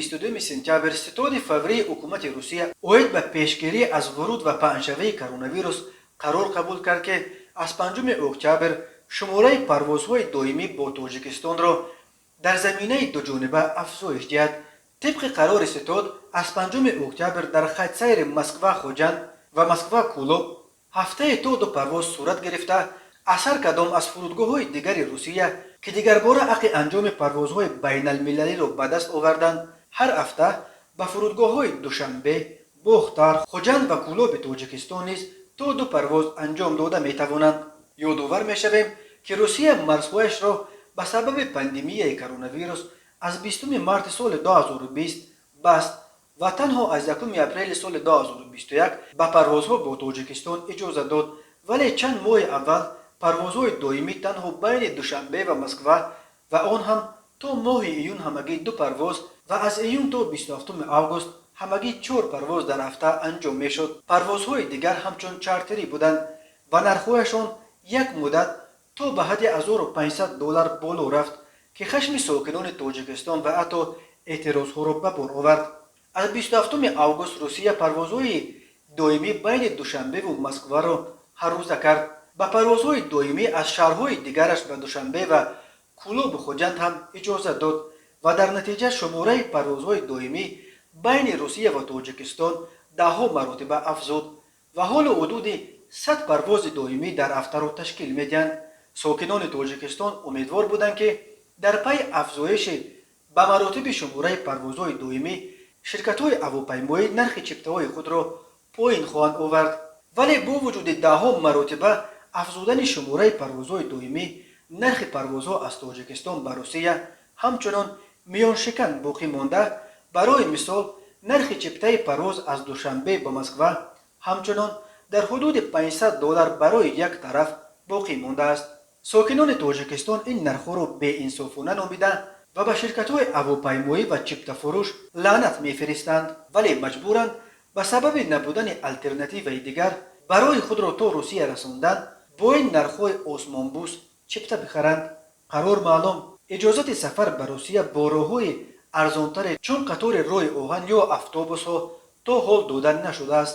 22 сентябр Ситоди фаврии ҳукумати Русия оид ба пешгирӣ аз вуруд ва паҳншавии коронавирус қарор қабул кард, ки аз 5 октябр шумораи парвозҳои доимӣ бо Тоҷикистонро дар заминаи дуҷониба афзоиш диҳад. Тибқи қарори ситод, аз 5 октябр дар хатсайри Москва Хуҷанд ва Москва Кӯлоб ҳафтае то ду парвоз сурат гирифта, аз ҳар кадом аз фурудгоҳҳои дигари Русия, ки дигарбора ҳаққи анҷоми парвозҳои байналмилалиро ба даст оварданд, ҳар ҳафта ба фурудгоҳҳои Душанбе, Бохтар, Хуҷанд ва Кӯлоби Тоҷикистон низ то ду парвоз анҷом дода метавонанд. Ёдовар мешавем, ки Русия марзҳояшро ба сабаби пандемияи коронавирус аз 20 марти соли 2020 баст ва танҳо аз 1 апрели соли 2021 ба парвозҳо бо Тоҷикистон иҷоза дод. Вале чанд моҳи аввал парвозҳои доимӣ танҳо байни Душанбе ва Москва ва он ҳам то моҳи июн ҳамагӣ ду парвоз ва аз июн то 27 август ҳамагӣ чор парвоз дар ҳафта анҷом мешуд. Парвозҳои дигар ҳамчун чартерӣ буданд ва нархҳояшон як муддат то ба ҳадди 1500 доллар боло рафт, ки хашми сокинони Тоҷикистон ва ҳатто эътирозҳоро ба бор овард. Аз 27 август Русия парвозҳои доимӣ байни Душанбеву Москваро ҳаррӯза кард. Ба парвозҳои доимӣ аз шаҳрҳои дигараш ба Душанбе ва Кӯлобу Хуҷанд ҳам иҷоза дод ва дар натиҷа шумораи парвозҳои доимӣ байни Русия ва Тоҷикистон даҳҳо маротиба афзуд ва ҳоло ҳудуди 100 парвози доимӣ дар ҳафтаро ташкил медиҳанд. Сокинони Тоҷикистон умедвор буданд, ки дар пайи афзоиши ба маротиби шумораи парвозҳои доимӣ ширкатҳои ҳавопаймоӣ нархи чиптаҳои худро поин хоҳанд овард. Вале бо вуҷуди даҳҳо маротиба афзудани шумораи парвозҳои доимӣ, нархи парвозҳо аз Тоҷикистон ба Русия ҳамчунон миёншикан боқӣ монда. Барои мисол, нархи чиптаи парвоз аз Душанбе ба Москва ҳамчунон дар ҳудуди 500 доллар барои як тараф боқӣ мондааст. Сокинони Тоҷикистон ин нархҳоро беинсофона номида ва ба ширкатҳои ҳавопаймоӣ ва чиптафурӯш лаънат мефиристанд, вале маҷбуранд ба сабаби набудани алтернативаи дигар барои худро то Русия расондан бо ин нархҳои осмонбӯс чипта бихаранд. Қарор маълум, иҷозати сафар ба Русия бо роҳҳои арзонтаре, чун қатори роҳи оҳан ё автобусҳо, то ҳол дода нашудааст.